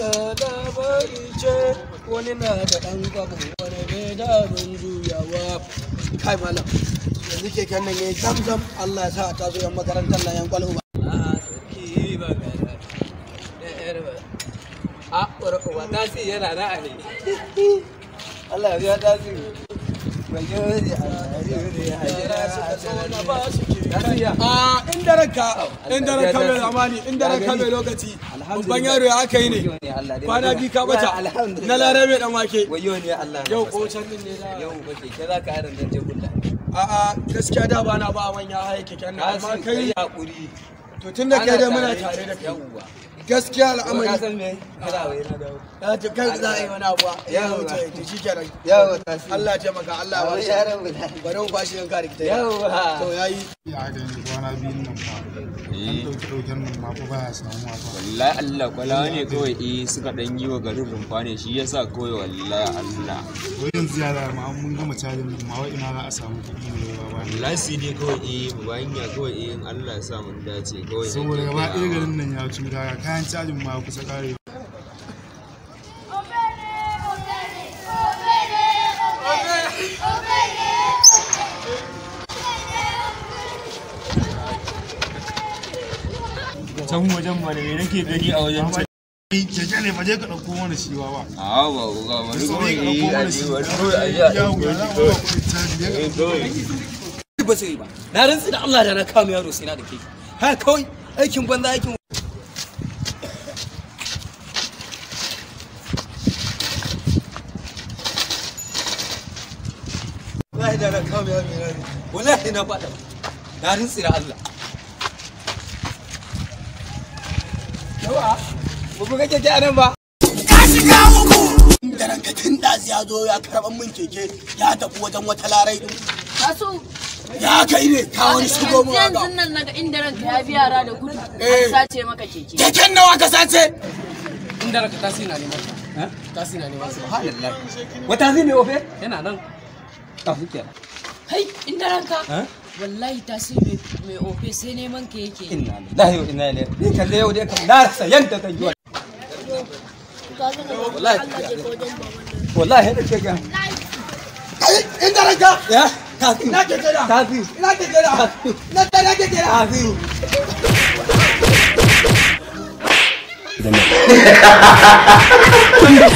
Duniya labari ce, wani na da ɗan kwabo, wani bai da abin juyawa. Kai malam, yanzu keken nan yayi zamzam, Allah ya sa ta zo yan makarantar nan yan kwalo ba. A sarki ba ga da yar ba. A uwa tasi yana na ne. Allah ya biya tasi. Inda ranka mai zamani, inda ranka mai lokaci, babban yaro ya aka yi ne, kwana biyu ka bata na larabe dan wake. Wayo ne Allah. Yau ko can din ne da yau ba keke za ka yaron dan je gulla. A'a gaskiya da bana ba manya haye keken nan, amma kai hakuri. To tunda kai dai muna tare da kai. Gaskiya al'amari. Ka san me? Kada wai na dawo. Ya ce kai za a yi wani abu. Ya wuce to shikenan. Yawa tasi. Allah ya taimaka, Allah ya bashi. Bari mu bashi yanka rikita. Yawa. To yayi. Ya ga ni kwana biyun nan fa. An dauki dauken nan ma fa baya samuwa fa. Wallahi Allah kwala ne kawai suka dan yi wa garin rumfa ne shi yasa kawai wallahi Allah. Wai yanzu yara ma mun gama cajin nan ma wai ina za a samu kuɗi ne ba ba. Wallahi sai dai kawai mu banya kawai in Allah ya sa mun dace kawai. Saboda gaba ɗaya garin nan ya cuta kayan cajin ma kusa ƙarewa. Can wajen mana me nake gani a wajen can? Keke ne fa je ka ɗauko mana shi ba. A ba ga wani kawai a je wani kawai a je a ɗauko shi kawai. Ba sai ba. Na rantsi da Allah da na kama yaro sai na da keke. Ha kawai aikin banza aikin. Wallahi da na kama yaro ne. Wallahi na faɗa. Na rantsi da Allah. Yawa, ba ku ga keke a nan ba. Ka shiga uku. Da ranka tun ɗazu ya zo ya karɓar min keke ya tafi wajen wata larai ɗin. Kasu. Ya kai ne ka wani shigo mun haka. Yanzu nan naga inda ranka ya bi yara da gudu. An sace maka keke. Keken nawa ka sace? Inda ranka tasi na neman ka. Tasi na neman subhanallah. Wata zai mai ofe? Yana nan. Tafi kenan. Kai inda ranka. Wallahi tasi mai ofe sai neman ka yake. Inna lillahi wa inna ilaihi. Ni kalle yau dai kam na rasa yanda zan yi. Wallahi. Wallahi da ke ga. Kai inda ranka. Ya. Tasi. Ina keke da. Tasi. Ina keke da. Ina keke da. Tasi. Tun da